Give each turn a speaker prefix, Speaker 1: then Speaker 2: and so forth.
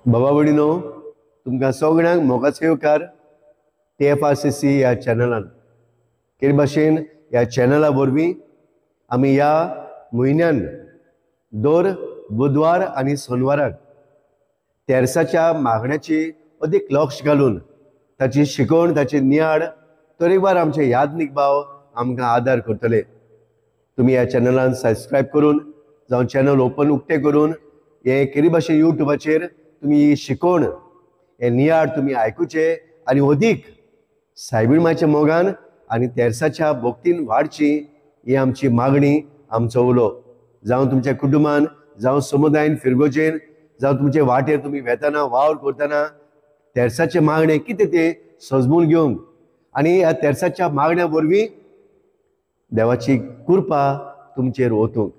Speaker 1: बाबा भयणीनो, तुमकां सगळ्यांक मोगाचो येवकार TFRCC ह्या चॅनलान. केरी भाशेन ह्या चॅनला वरवीं आमी ह्या म्हयन्यान दर बुधवार आनी सोनवाराक तेर्साच्या मागण्याची अदीक लक्ष घालून ताची शिकवण, ताची नियाळ तरेकवार आमचे यादनीक भाव आमकां आदार करतले. तुमी ह्या चॅनलान सबस्क्रायब करून जावं चॅनल ओपन उक्तें करून हे केरी भाशेन युट्यूबाचेर तुमी ही शिकवण, हे नियाळ तुमी आयकुचे आनी अदीक सायबीण मायच्या मोगान आनी तेर्साच्या भक्तीन वाडची ही आमची मागणी, आमचो उलो. जावं तुमच्या कुटुंबान, जावं समुदायन, फिरगोजेन, जावं तुमचे वाटेर तुमी वेताना, वावर करतना तेर्साचे मागणे कितें तें सजमून घेवंक आनी ह्या तेर्साच्या मागण्या वरवीं देवाची कृपा तुमचेर ओतूंक.